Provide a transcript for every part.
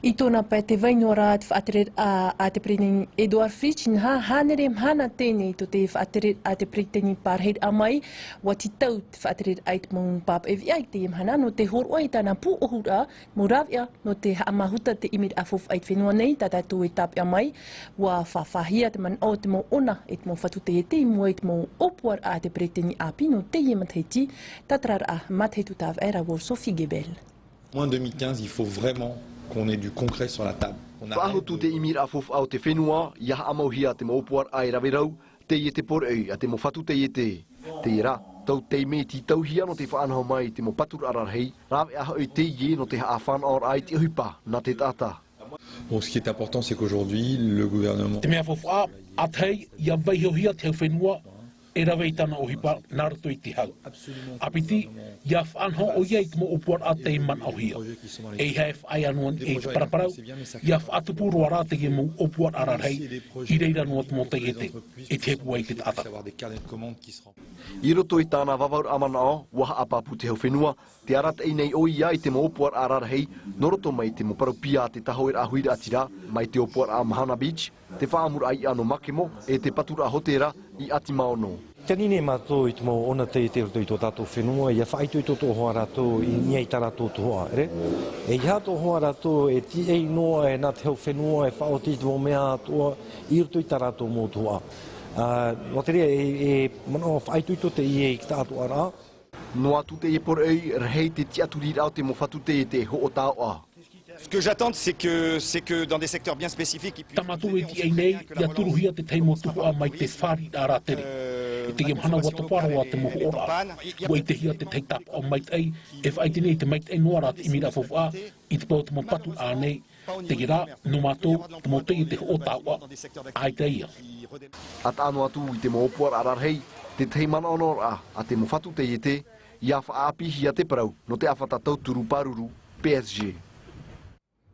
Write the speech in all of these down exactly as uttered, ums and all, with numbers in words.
I tōna pae tē vai noa ra te faʻatereraʻa a te peretiteni Edouard Fritch, inaha, hānere mahana teie nei tō te faʻatereraʻa a te peretiteni pārahiraʻa mai, ʻua tītau te faʻatereraʻa i te mau pāpaʻi veʻa i teie mahana, nō te hōroʻa i tāna pūʻohuraʻa, mau rāveʻa, nō te haʻamāhuta te ʻimiraʻa faufaʻa i te fenua nei, tā tātou e tāpeʻa mai, ʻua fāfāhia te manaʻo o te mau ʻona, e te mau fatu taiete i mua i te mau ʻōpuaraʻa a te peretiteni ʻāpī nō teie matahiti, tātararaʻa matahiti tāveʻa ra ʻo Sophie Gebel. Moins deux mille quinze, il faut vraiment qu'on ait du concret sur la table. On arrête Faʻahotu te ʻimiraʻa faufaʻa o te fenua, ʻia haʻamauhia te mau ʻōpuaraʻa e rave rau, teie te poroʻi a te mau fatu taiete. Teie rā, tau taime e tītauhia nō te faʻanaho mai i te mau paturaʻa rarahi, rāveʻa hoʻi teie nō te haʻafānaʻoraʻa i te ʻohipa nā te taʻata. Bon, ce qui est important, c'est qu'aujourd'hui, le gouvernement Te mea faufaʻa, ʻātahi, ʻia vaiihohia te hau fenua, e rave i tāna ʻohipa nā roto i te hau. ʻĀpiti, ʻia faʻanaho ʻoia i te mau ʻōpuaraʻa tei manaʻohia. ʻEiaha e faʻaea noa i te paraparau, ʻia faʻatupu roa rā teie mau ʻōpuaraʻa rarahi, i reira noa te mau taiete, e te hepu ai te taʻata. I roto i tāna vavauraʻa manaʻo, ʻua haʻapāpū te hau fenua, tē arataʻi nei ʻoia i te mau ʻōpuaraʻa rarahi, nō roto mai i te mau parau piha a te Tāhōʻēraʻa Huiraʻatira, mai te ʻōpuaraʻa Mahana Beach, te faʻaʻamuraʻa iʻa nō Makemo, e te paturaʻa hōtēra i Atimaono. Tē ani nei mātou i te mau ʻona taiete i roto i tō tātou fenua, ʻia faʻaitoito atoʻa hoʻi rātou i niʻa i tā rātou tuhaʻa, ʻere? ʻEiaha atoʻa hoʻi rātou e tīaʻi noa e nā te hau fenua e faʻaoti i te mau mea atoʻa i roto i tā rātou mau tuhaʻa. Ā, nō te reira e, e manaʻo faʻaitoito teie i te taʻatoʻaraʻa. Noa atu teie poroʻi, rahi te tiʻaturiraʻa o te mau fatu taiete e hoʻo taoʻa. Ce que j'attends, c'est que, c'est que dans des secteurs bien spécifiques, ils puissent... Tā mātou e tīaʻi nei, ʻia turuhia te tahi mau tuhaʻa mai te fāriʻiraʻa rātere. I teie mahana ʻua topa roa te mau hoʻoraʻa. ʻUa ʻitehia te tahi tāpaʻo maitaʻi, e faʻaʻite nei te maitaʻi noa rā te ʻimiraʻa faufaʻa, i te pae o te mau paturaʻa nei, teie rā, nō mātou, te mau taiete hoʻo taoʻa, ʻaita ia. ʻA taʻa noa atu i te mau ʻōpuaraʻa rarahi, te tahi manaʻonaʻoraʻa a te mau fatu taiete, ʻia faʻaʻāpīhia te parau nō te ʻāfata tauturu pāruru, P S G.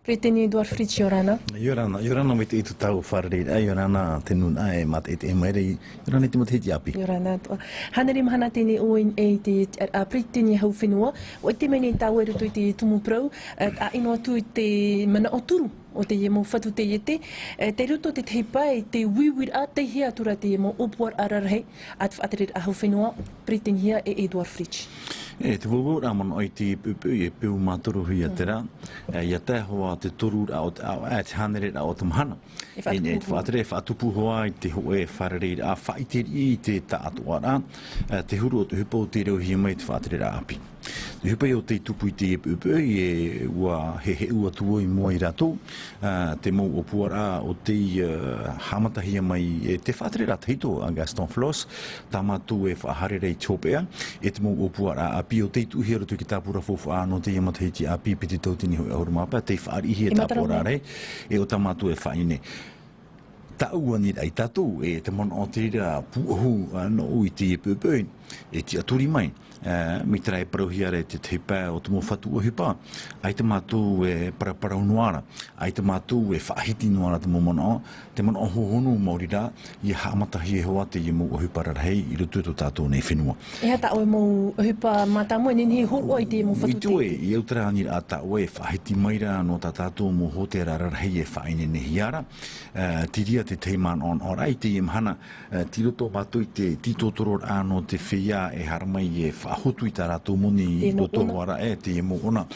Peretiteni Edouard Fritch, ʻia ora na. ʻIa ora na, ʻia ora na maitaʻi i tō tāua fārereiraʻa, ʻia ora na te nūnaʻa e mātaʻitaʻi mai ra, ʻia ora na i te matahiti ʻāpī. ʻIa ora na atoʻa. Hānere mahana teie nei ʻoe i te, ā, peretiteni hau fenua, ʻua ʻite mai nei tāua i roto i te tumu parau, ā, ʻino atu i te manaʻo turu o teie mau fatu taiete, ā, tei roto te tahi pae, te uiuiraʻa, tei hea atu ra teie mau ʻōpuaraʻa rarahi, a te faʻatereraʻa hau fenua, peretitenihia e Edouard Fritch. E, te vauvauraʻa manaʻo i te puʻepuʻe, e peu mātoruhia te rā, e, ʻia tae hoʻi te toruraʻa o te ʻāvaʻe, e, te hānereraʻa o te mahana. E faʻatupu. E, e te faʻatere, e faʻatupu hoʻi i te hōʻē fārereiraʻa, faʻaʻite riʻi i te taʻatoʻaraʻa, e, te huru o te ʻohipa o tei rauhia mai te faʻatereraʻa ʻāpī. Te ʻohipa ia o tei tupu i te puʻepuʻe, e, ʻua heheʻu atu vau i mua ia rātou, ā, te mau ʻōpuaraʻa o tei, ā, haʻamatahia mai, e, te faʻatereraʻa tahito a Gaston Flosse, tā mātou e faʻahaere ra i te hopeʻa, e te mau ʻōpuaraʻa ʻāpī o tei tuʻuhia i roto i te tāpura faufaʻa nō teie matahiti ʻāpī piti tauatini hōʻē ʻahuru mā pae, tei fāriʻihia e tāpaʻo rarahi, e ʻo tā mātou e faʻaʻite nei. Tāʻu aniraʻa ia tātou, e te manaʻo o te reira pūʻohu, ā, nōʻu i te puʻepuʻe, e tiʻaturi mai, ā, mai te reira e parauhia ra i te tahi pae o te mau fatu ʻohipa, ʻaita mātou e paraparau noa ra, ʻaita mātou e faʻahiti noa ra te mau manaʻo, te manaʻo hohonu maori rā, ʻia haʻamatahia hoʻi teie mau ʻohipa rarahi i roto i tō tātou nei fenua. E aha tā ʻoe mau ʻohipa mātāmua e nehenehe e hōroʻa i teie mau fatu taiete? ʻIa au terā aniraʻa tā ʻoe e faʻahiti mai ra nō tā tātou mau hōtēra rarahi e faʻaineinehia ra, ā, terā te tahi manaʻonaʻoraʻa i teie mahana, ā, tei roto mātou i te tītotororaʻa nō te feiā e haere mai e faʻahotu i tā rātou moni i roto hoʻi ra, e, teie mau ʻona,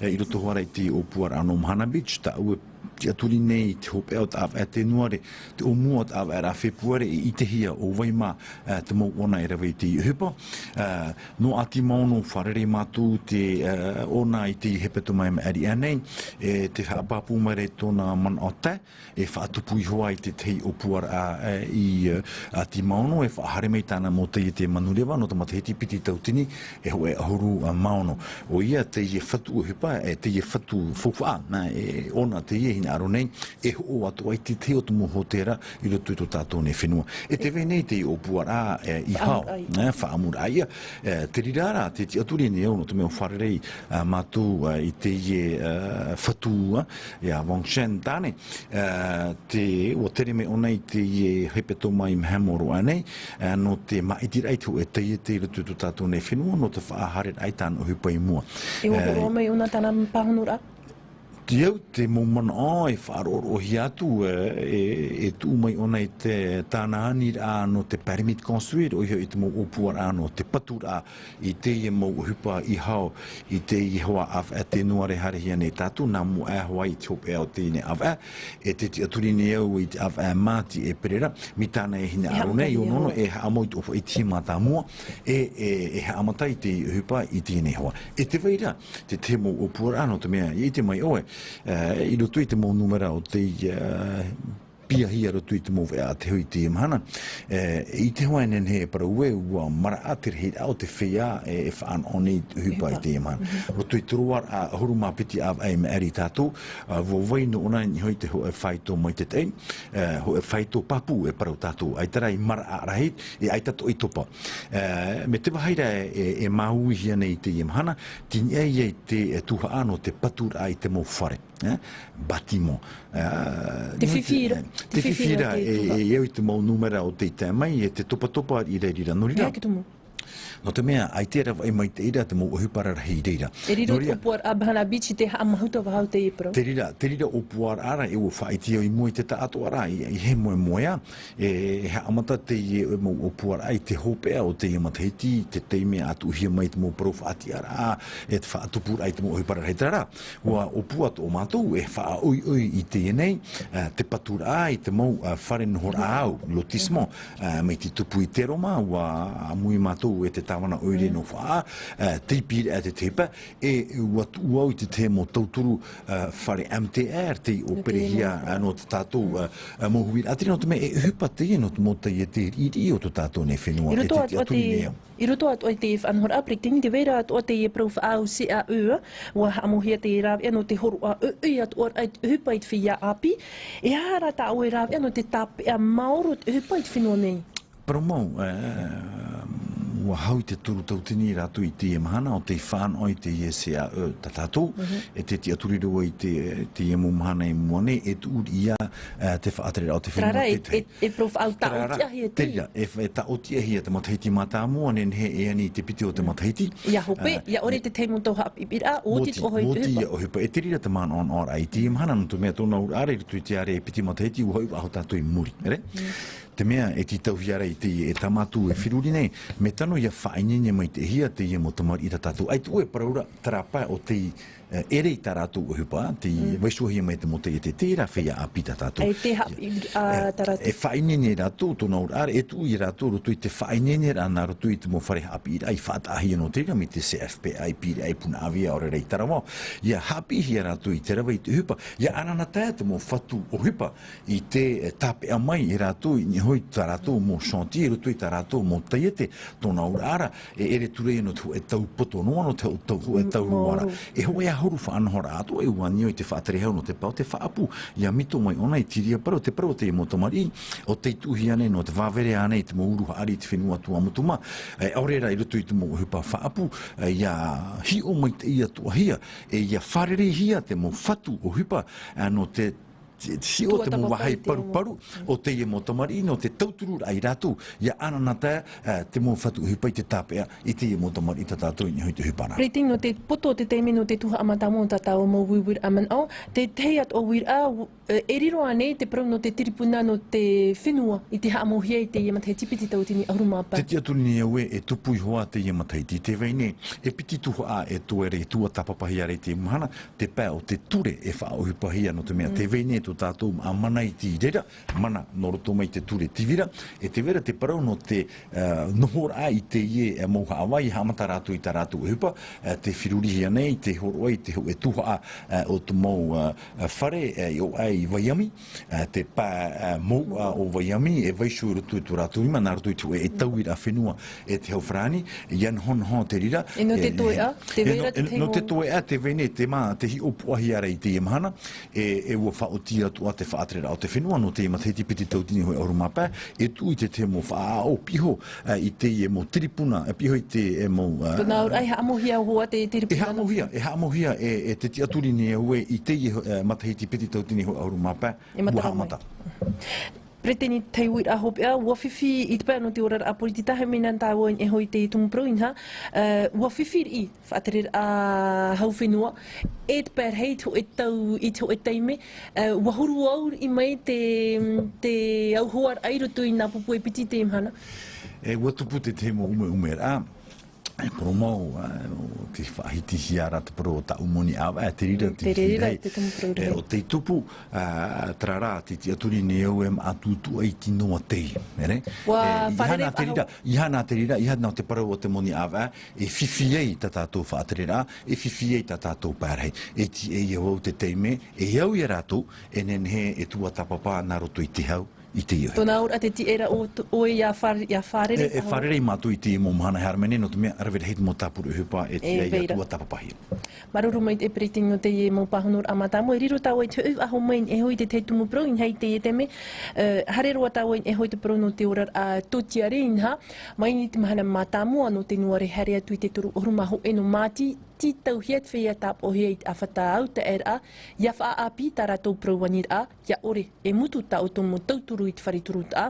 e, i roto hoʻi ra i te ʻōpuaraʻa nō Mahana Beach, tāʻu e tiʻaturi nei i te hopeʻa o te ʻāvaʻe Tenuare, te ʻōmua o te ʻāvaʻe ra Fepuare, e ʻitehia ʻo vai mā, ā, te mau ʻona e rave i teie ʻohipa. Ā, nō Atimaono fārerei mātou te, ā, ʻona i te hepetoma e maʻiri aʻe nei, e te haʻapāpū mai ra i tōna manaʻo tae, e faʻatupu iho ā i te tahi ʻōpuaraʻa, ā, i, ā, Atimaono, e faʻahaere mai tāna mau taiete manureva nō te matahiti piti tauatini e hōʻē ʻahuru mā ono. ʻOia teie fatu ʻohipa, e teie fatu faufaʻa, nā, e ʻona teie e hinaʻaro nei, e hoʻo atu ai te tahi o te mau hōtēra i roto i tō tātou nei fenua. E tē vai nei te ʻōpuaraʻa, e, i hao, faʻaʻamuraʻa ia. E, te reira rā, te tiʻaturi nei au, nō te mea ʻua fārerei, ā, mātou, ā, i teie, ā, fatu, ā, ia Wang Shen tāne, ā, te, ʻua tere mai ʻōna i teie hepetoma i Mahemo roa nei, ā, nō te māʻitiraʻa i te hōʻē taiete i roto i tō tātou nei fenua, nō te faʻahaereraʻa i tāna ʻohipa i mua. E ʻua hōroʻa mai ʻōna tāna pāhonoraʻa? I au te mau manaʻo e faʻaroʻoroʻohia atu, e, e, e tuʻu mai ʻōna i te tāna aniraʻa nō te permis de construire, ʻoia hoʻi te mau ʻōpuaraʻa nō te paturaʻa i teie mau ʻohipa i hau, i teie hoa ʻāvaʻe tē noa ra e haerehia nei tātou, nā mua aʻe hoʻi i te hopeʻa o teie nei ʻāvaʻe, e te tiʻaturi nei au i te ʻāvaʻe Māti e Perera, mai tāna e hinaʻaro nei, ʻo nō nō e haʻamau i te ʻōfaʻi tahi mātāmua, e, e, e haʻamata i te ʻohipa i teie nei hoa. E tē vai ra, te tahi mau ʻōpuaraʻa, nō te mea, i ʻite mai ʻoe, e, i roto i te mau nūmera o te, e, piahia i roto i te mau veʻa a te hau i teie mahana, e, i te hoa e nehenehe e parau ē, ʻua maraʻa te rahiraʻa o te feiā e, e faʻanaho nei i te ʻohipa i teie mahana. Roto i te roaraʻa ʻahuru mā piti ʻāvaʻe i maʻiri tātou, a, ʻua vai noa ʻōna i niʻa i te hōʻē faito maitaʻi, e, hōʻē faito pāpū e parau tātou, ʻaita rā i maraʻa rahi, e ʻaita atoʻa i topa. E, mai te vāhi ra e, e, e māuihia nei i teie mahana, tei niʻa ia i te, e, tuhaʻa nō te paturaʻa i te mau fare, e, bâtiment. E, te fifi ra, e, e, e au i te mau nūmera o tei tae mai, e te topatopa i reira, nō reira. Nō te mea, ʻaita e ravaʻi maitaʻi ra te mau ʻohipa rarahi i reira. E riro te ʻōpuaraʻa Bahana Beach i te haʻamāuiui vahau teie parau. Te reira, te reira ʻōpuaraʻa ra, e ʻua faʻaʻite au i mua i te taʻatoʻaraʻa, i, i he moemoeā, e, e haʻamata teie mau ʻōpuaraʻa i te hopeʻa o teie matahiti, te taime a tuʻuhia mai te mau parau faʻatiʻaraʻa, e te faʻatupuraʻa i te mau ʻohipa rarahi terā rā. ʻUa ʻōpua atoʻa mātou e faʻaʻoiʻoi i teie nei, e, te paturaʻa i te mau, e, fare nohoraʻa au, lotissement, e, mai te tupu i te Roma, ʻua ʻāmui mātou e te tāvana ʻoire nō Faʻaʻā, e, tei Pīraʻe te tahi pae, e ʻua tuʻu au i te tahi mau tauturu, e, fare M T R, tei ʻōperehia, e, nō te tātou, e, e, mau huiraʻatira, nō te mea e ʻohipa teie nō te mau taiete riʻiriʻi o tō tātou nei fenua, e te tiʻaturi nei au. I roto atoʻa i te faʻanahoraʻa, Peretiteni, tē vai ra atoʻa teie parau faʻaau C A E, ʻua haʻamauhia te rāveʻa nō te hōroʻa ʻoiʻoi atoʻa i te ʻohipa i te feiā ʻāpī. E aha rā tā ʻoe rāveʻa nō te tāpeʻa maoro te ʻohipa i te fenua nei? Parau mau, e, ʻua hau i te toru tauatini rātou i teie mahana, ʻo tei fānaʻo i teie C A E tā tātou, e te tiʻaturi roa i te, teie mau mahana i mua nei, e tuʻu ia, e, te faʻatereraʻa o te fenua. Terā rā, e, e, e parau faʻaau tāʻotiʻahia teie. Terā rā, e, e tāʻotiʻahia te matahiti mātāmua, nehenehe e ani i te piti o te matahiti. ʻIa hope, ʻia ʻore te tahi mau tau haʻapiʻiraʻa, ʻoti atoʻa hoʻi te ʻohipa. ʻIa ʻohipa, e te reira te manaʻonaʻoraʻa i teie mahana, nō te mea tōna auraʻa ra i roto i te ʻāreʻa e piti matahiti, ʻua hoʻi faʻahou tātou i muri, ʻere? Te mea e tītauhia ra i teie e tā mātou e feruri nei, mea tano ʻia faʻaineine maitaʻihia teie mau tamariʻi tā tātou. ʻAita ʻoe e parau ra, terā pae ʻo tei, e, ʻere i tā rātou ʻohipa, tei vaiihohia mai te mau taiete, terā feiā ʻāpī tā tātou. E te haʻapiʻiraʻa tā rātou. E faʻaineine rātou, tōna auraʻa ra, e tuʻu ia rātou roto i te faʻaineineraʻa nā roto i te mau fare haʻapiʻiraʻa i faʻataʻahia nō te reira, mai te C F P A i Pīraʻe, i Punaʻauia, ʻaore rā i Taravaʻa, ʻia haʻapiʻihia rātou i te rave i te ʻohipa, ʻia anaanatae te mau fatu ʻohipa, i te, e, tāpeʻa mai e rātou, i niʻa hoʻi tā rātou mau chantier, i roto i tā rātou mau taiete, tōna auraʻa ra, e ʻere atu ra ia nō te hōʻē tau poto noa, nō te hōʻē tau, hōʻē tau roaraʻa. E hōʻē ʻahuru faʻanahoraʻa atoʻa, e ʻua ani ʻoe i te faʻatere hau nō te pae o te faʻaʻapu, ʻia mito mai ʻōna i te reira parau, te parau o teie mau tamariʻi, ʻo tei tuʻuhia nei nō te vāvere ānei i te mau uru haʻari i te fenua Tuamotu mā, e, ʻaore rā i roto i te mau ʻohipa faʻaʻapu, e, ʻia hiʻo maitaʻi atoʻahia, e ʻia fārereihia te mau fatu ʻohipa, e, nō te te, te hiʻo te mau vāhi paruparu o teie mau tamariʻi, nō te tautururaʻa ia rātou, ʻia anaanatae, e, te mau fatu ʻohipa i te tāpeʻa i teie mau tamariʻi tā tātou i niʻa hoʻi i te ʻohipa ra. Peretiteni, nō te poto o te taime nō te tuhaʻa mātāmua o tā tāua mau uiuiraʻa manaʻo, te tahi atoʻa uiraʻa, e, e riro ānei te parau nō te tiripuna nō te fenua i te haʻamauhia i teie matahiti piti tauatini ʻahuru mā pae? Te tiʻaturi nei au ē, e tupu iho ā teie matahiti, tē vai nei e piti tuhaʻa e toe ra, e tuatāpapahia ra i teie mahana, te pae o te ture e faʻaʻohipahia, nō te mea tē vai nei tō tātou māʻa mana i te reira, mana nō roto mai te ture tīvira, e tē vai ra te parau nō te, e, nohoraʻa i teie, e, mau haʻavā, ʻia haʻamata rātou i tā rātou ʻohipa, e, tē ferurihia nei, tē hōroʻa i te hōʻē tuhaʻa, e, o te mau, e, e, fare, e, i ʻō aʻe i Vaiami, e, te pae, e, mouʻa o Vaiami, e vaiiho i roto i tō rātou rima, nā roto i te hōʻē, e tauiraʻa fenua, e te hau farāni, ʻia nohonoho te reira. E nō te toeʻa, tē vai ra te tahi mau. Nō te toeʻa, tē vai nei, te mā, te hiʻopoʻahia ra i teie mahana, e, e ʻua faʻaoti atoʻa te faʻatereraʻa o te fenua, nō teie matahiti piti tauatini hōʻē ʻahuru mā pae, e tuʻu i te tahi mau faʻaʻaʻo piʻi iho, e, i teie mau tiripuna, e, piʻi iho i te, e, mau, e, tōna auraʻa, e haʻamauhia hoʻi te tiripuna. E haʻamauhia, e haʻamauhia, e, e te tiʻaturi nei au ē, i teie, e, matahiti piti tauatini hōʻē ʻahuru mā pae, ʻua haʻamata. Peretiteni, te uiraʻa hopeʻa, ʻua fifi i te pae nō te oraraʻa poritita, e mea nā tāua e hoʻi i te tumu parau, inaha, ē, ʻua fifi riʻi faʻatereraʻa hau fenua, e te pae rahi i te hōʻē tau, i te hōʻē taime, ē, ʻua huru au riʻi mai te, te auhoaraʻa i roto i nā pupu e piti i teie mahana. E, ʻua tupu te tahi mau ʻumeʻumeraʻa. E, parau mau, ā, ʻo te faʻahitihia ra te parau o tāʻu moni ʻāvaʻe, te reira te, te reira, te tumu parau, e, ʻo tei tupu, ā, terā rā, tē tiʻaturi nei au e māʻa tūtuʻa i te noa tei, nē? ʻUa, e, ʻeiaha nā te reira, ʻeiaha nā te reira, ʻeiaha nā te parau o te moni ʻāvaʻe, e fifi ai tā tātou faʻatereraʻa, e fifi ai tā tātou pae rahi. E tiʻa ia vau te taime, e au ia rātou, e nehenehe e tuatāpapa nā roto i te hau, i teie. Tōna auraʻa te tiʻa ra ʻo, ʻoe ʻia fā-, ʻia fārerei. E, e fārerei mātou i teie mau mahana e haere mai nei, nō te mea rave rahi te mau tāpura ʻohipa e tiʻa ia tuatāpapahia. Māuruuru maitaʻi e Peretiteni nō teie mau pāhonoraʻa mātāmua, e riro tāua i te hoʻi faʻahou mai e hoʻi i te tahi tumu parau, inaha i teie taime, ē, haere roa tāua e hoʻi i te parau nō te oraraʻa tōtiare, inaha, mai i te mahana mātāmua nō te nuare haere atu i te toru ʻahuru mā hōʻē nō Māti, tītauhia te feiā tāpaʻohia i te ʻāfata autaʻeraʻa, ʻia faʻaʻāpī tā rātou parau aniraʻa, ʻia ʻore e mutu tā ʻoutou mau tauturu i te fare turutaʻa,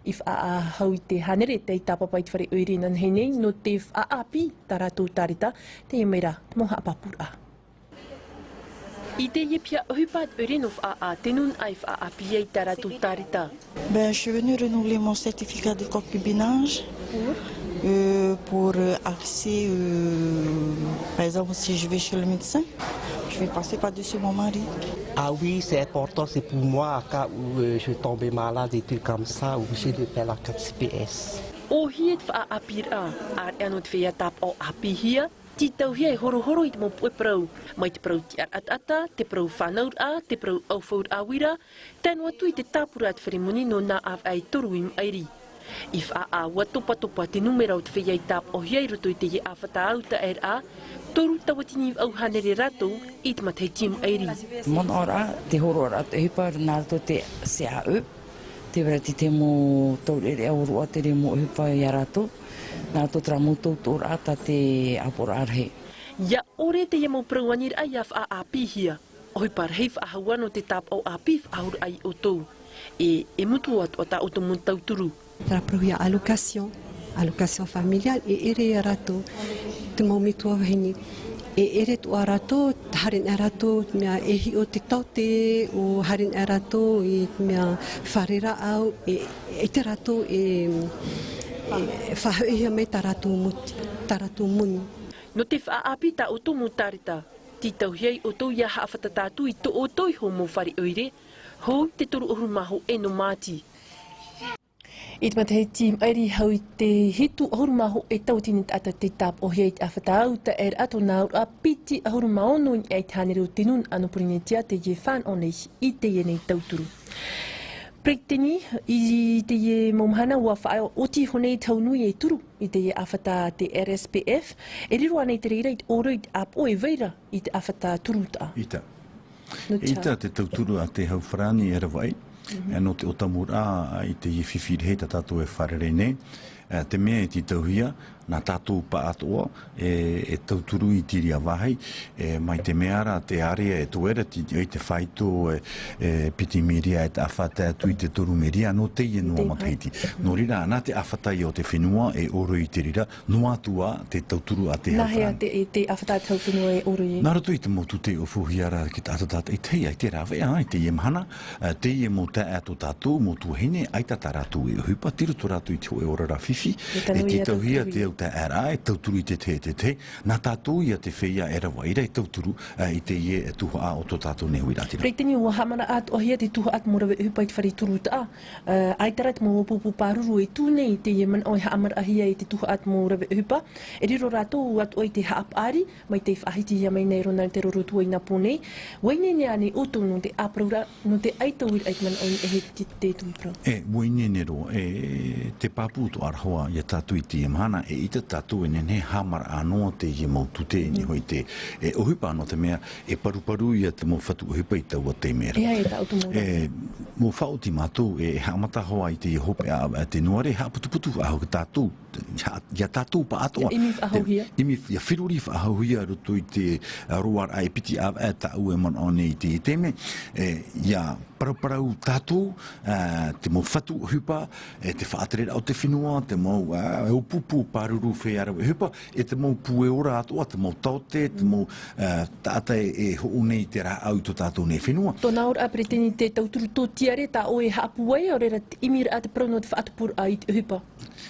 i faʻaʻā hau i te hānere tei tāpapa i te fare ʻoire inanahi nei, nō te faʻaʻāpī tā rātou tāreta, teie mai rā te mau haʻapāpūraʻa. I teie piha ʻohipa ʻoire nō faʻaʻā te nunaʻa i faʻaʻāpī ai tā rātou tāreta. Ben, je suis venue renouveler mon certificat de concubinage, euh, pour, euh, accès, euh, par exemple, si je vais chez le médecin, je vais passer par-dessus mon mari. Ah oui, c'est important, c'est pour moi, au cas où, euh, je tombe malade et tout comme ça, obligé de faire la carte C P S. ʻOhie te faʻaʻāpīraʻa, ʻāreʻa nō te feiā tāpaʻo ʻāpīhia, tītauhia e horohoro i te mau puʻe parau, mai te parau tiʻaraʻa taʻata, te parau fānauraʻa, te parau ʻaufauraʻa uira, tae noa atu i te tāpura a te fare moni nō nā ʻāvaʻe e toru i maʻiri. I faʻaʻā ʻua topatopa te nūmera o te feiā i tāpaʻohia i roto i teie ʻāfata autaʻeraʻa, toru tauatini vaʻu hānere rātou i te matahiti i maʻiri. Manaʻo ra, te hōroʻaraʻa te ʻohipa nā roto te C A E, tē vai ra te tahi mau taureʻareʻa ʻōroʻa, te reira mau ʻohipa ia rātou, nā roto terā mau tautoʻoraʻa tā te ʻāpoʻoraʻa rahi. ʻIa ʻore teie mau parau aniraʻa ʻia faʻaʻāpīhia, ʻohipa rahi faʻahou nō te tāpaʻo ʻāpī faʻahouraʻa ia ʻoutou. E, e mutu atoʻa tā ʻoutou mau tauturu. Terā parauhia allocation, allocation familiale, e ʻere ia rātou, te mau metua vahine. E ʻere atoʻa rātou, haere ana rātou, te mea e hiʻo te taote, ʻo haere ana rātou i te mea fare rāʻau, e, e ʻite rātou e, e faʻahoʻihia mai tā rātou moti, tā rātou moni. Nō te faʻaʻāpī tā ʻoutou mau tāreta, tītauhia ia ʻoutou ʻia haʻafātata atu i tō ʻoutou iho mau fare ʻoire, hou i te toru ʻahuru mā hōʻē nō Māti. I te matahiti maʻiri hau i te hitu ʻahuru mā hōʻē tauatini taʻata tei tāpaʻohia i te ʻāfata autaʻeraʻa, tōna auraʻa piti ʻahuru mā ono i niʻa i te hānere o te nunaʻa nō Porinetia teie e fānaʻo nei i teie nei tauturu. Peretiteni, i teie mau mahana ʻua faʻaoti iho nei te hau nui e toru i teie ʻāfata a te R S P F, e riro ānei te reira i te ʻōrero i te ʻāpoʻo e vai ra i te ʻāfata turutaʻa? ʻEita. Nō te aha? ʻEita te tauturu a te hau farāni e ravaʻi, e, nō te ʻōtamuraʻa i teie fifi rahi tā tātou e fārerei nei, e, te mea e tītauhia, nā tātou pāʻatoʻa, e, e tauturu i te reira vāhi, e, mai te mea ra te ārea e toe ra, te, i te faito, e, e, piti mīria e taʻa fā tae atu i te toru mīria, nō teie noa matahiti. Nō reira, nā te ʻāfata ia o te fenua, e ʻōrero i te reira, noa atu ā te tauturu a te hau farāni. Nāhea te, te ʻāfata a te hau fenua e ʻōrero ai? Nā roto i te mau tūtē ʻōfaʻi ra ki te taʻata tātaʻitahi, ʻaita e rāveʻa, ā, i teie mahana, ā, teie mau taeaʻe tō tātou, mau tuahine, ʻaita tā rātou e ʻohipa, tei roto rātou i te hōʻē oraraʻa fifi, e tītauhia te autaeaʻeraʻa, e tauturu i te tahi, te tahi, nā tātou ia te feiā e ravaʻi ra e tauturu, ā, i teie tuhaʻa o tō tātou nei huiraʻatira. Peretiteni, ʻua haʻamanaʻo atoʻahia te tuhaʻa te mau rave ʻohipa i te fare turutaʻa, ā, ʻaita rā te mau ʻōpuapu pāruru e tū nei i teie manaʻo e haʻamanaʻohia i te tuhaʻa te mau rave ʻohipa, e riro rātou atoʻa i te haʻapaʻari, mai tei faʻahitihia mai nei e Ronald Te Rorotu i nā pō nei, ʻua ineine ānei ʻoutou nō te ʻāparauraʻa, nō te ʻaita uiraʻa i te manaʻo i niʻa i te, te tumu parau? E, ʻua ineine roa, e, te pāpū atoʻa ra hoʻi ia tātou i teie mahana, eʻita tātou e nehenehe e haʻamanaʻo noa teie mau tūtē i niʻa hoʻi i te, e, ʻohipa nō te mea, e paruparu ia te mau fatu ʻohipa i taua taime ra. E aha ia tā ʻoutou mau rave? E, ʻua faʻaoti mātou, e, e haʻamata hoʻi i teie hopeʻa, e, te nuare, haʻaputuputu faʻahou tātou, ia, ia tātou pāʻatoʻa. Te ʻimi faʻahouhia. Te ʻimi, ʻia feruri faʻahouhia i roto i te, ā, roaraʻa e piti ʻāvaʻe tāʻu e manaʻo nei i teie taime, e, ʻia, Paraparau tātou, ā, te mau fatu ʻohipa, e te faʻatereraʻa o te fenua, te mau, ā, ʻōpuʻopu pāruru feiā rave ʻohipa, e te mau pū e ora atoʻa, te mau taote, te mau, ā, taʻata e, e hoʻo nei i te rāʻau i tō tātou nei fenua. Tōna auraʻa, Peretiteni, te tauturu tōtiare tā ʻoe e haʻapūai, ʻaore ra te ʻimiraʻa, te parau nō te faʻatupuraʻa i te ʻohipa.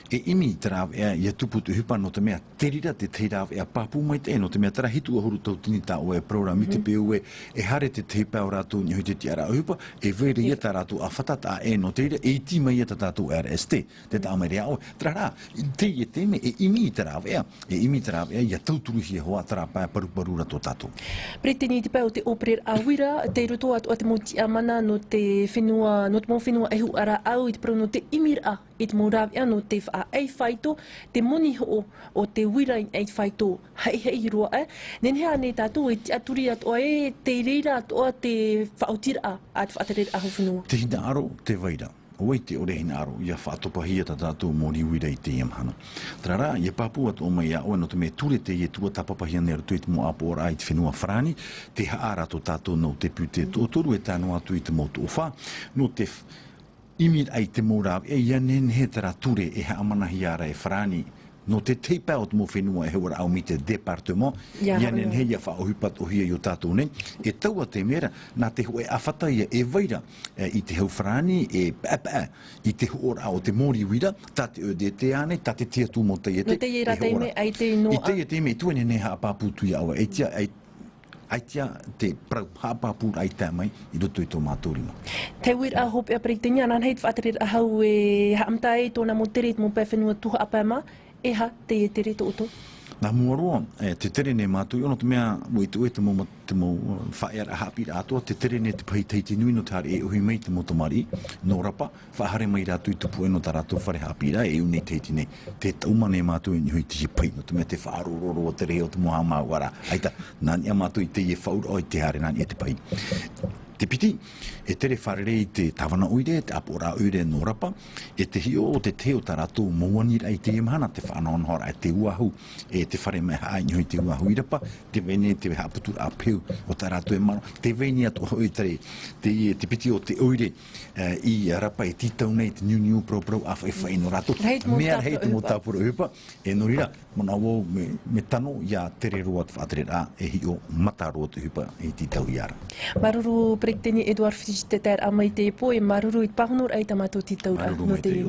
E ʻimi i te rāveʻa ʻia tupu te ʻohipa, nō te mea te reira te tahi rāveʻa pāpū maitaʻi, nō te mea terā hitu ʻahuru tauatini tā ʻoe e parau ra, mai te peu ē, e haere te tahi pae o rātou i niʻa i te tiʻaraʻa ʻohipa, e vai ra ia tā rātou ʻāfata, taʻa ʻē nō te reira, e iti mai ia tā tātou R S T, te taʻa mai ra ʻoe. Terā rā, i teie taime, e ʻimi i te rāveʻa, e ʻimi i te rāveʻa, ʻia tauturuhia hoʻi terā pae paruparu ra tō tātou. Peretiteni, i te pae o te ʻōpereraʻa uira, tei roto atoʻa te mau tiʻamana nō te fenua, nō te mau fenua ʻehuʻa rāʻau, i te parau nō te ʻimiraʻa i te mau rāveʻa nō te faʻaʻai faito, te moni hoʻo o te uira i ʻai faito, haʻihaʻi roa aʻe. Nehenehe ānei tātou e tiʻaturi atoʻa ē, tei reira atoʻa te faʻaotiraʻa a te faʻatereraʻa hau fenua? Te hinaʻaro tē vai ra. ʻO vai te ʻore hinaʻaro ʻia faʻatopahia tā tātou moni uira i teie mahana? Terā rā, ʻia pāpū atoʻa mai iā ʻoe, nō te mea ture teie tuatāpapahia nei i roto i te mau ʻāpoʻoraʻa i te fenua Farāni, tē haʻa ra tō tātou mau tēpute toʻotoru e tae noa atu i te mau toʻofā, nō te f-, ʻimiraʻa i te mau rāveʻa, ʻia nehenehe terā ture e haʻamanahia ra e Farāni, nō te tahi pae o te mau fenua ʻehuʻa rāʻau mai te département, ʻia nehenehe ʻia faʻaʻohipa atoʻahia i ō tātou nei, e taua taime ra, nā te hōʻē ʻāfata ïa e vai ra, e, i te hau Farāni, e paʻapaʻa i te hoʻoraʻa o te moni uira, tā te E D T ānei, tā te tiʻaturi mau taiete, nō teie rā taime, ʻaita i noaʻa. I teie taime, e tuʻu nei e haʻapāpū atu iā ʻoe, ʻaita, ʻai-, ʻaita te parau haʻapāpūraʻa i tae mai i roto i tō mātou rima. Te uiraʻa hopeʻa, Peretiteni, ananahi te faʻatereraʻa hau e haʻamata ai tōna mau tere i te mau pae fenua tuhaʻa pae mā, e aha teie tere tō ʻoutou? Nā mua roa, e, te tere nei mātou, ʻo, nō te mea, ʻua ʻite ʻoe te mau ma-, te mau, e, faʻaearaʻa haʻapiʻiraʻa atoʻa, te tere nei te pahi Tahiti Nui nō te haere e ʻohi mai te mau tamariʻi, nō Rapa, faʻahaere mai rātou i tupu aʻe nō tā rātou fare haʻapiʻiraʻa, e ʻū nei Tahiti nei. Tē taʻuma nei mātou i niʻa i te pahi, nō te mea tē faʻaroʻo roa te reira o te mau haʻamāuʻaraʻa. ʻAita, nā niʻa mātou i teie faʻaroʻo i te haere nā niʻa i te pahi. Te piti, e tere fārerei i te tāvana ʻoire, te ʻāpoʻoraʻa ʻoire nō Rapa, e te hiʻo o te tahi o tā rātou mau aniraʻa i teie mahana, te faʻanahonahoraʻa i te uāhu, e te fare mea haʻa i niʻa i te uāhu i Rapa, tē vai nei te haʻaputuraʻa peu o tā rātou e manaʻo, tē vai nei atoʻa hoʻi te, te, te piti o te ʻoire, e, i Rapa e tītau nei te niuniu paraparau ʻāfaʻifaʻi nō rātou. Rahi te mau tāpura ʻohipa. Mea rahi te mau tāpura ʻohipa, e nō reira, manaʻo vau mea, mea tano ʻia tere roa te faʻatereraʻa, e hiʻo mata roa te ʻohipa i tītauhia ra. Māuruuru Peretiteni Edouard Fritch i te taeraʻa mai i teie pō, e māuruuru i te pāhonoraʻa i tā mātou tītauraʻa. Māuruuru maitaʻi.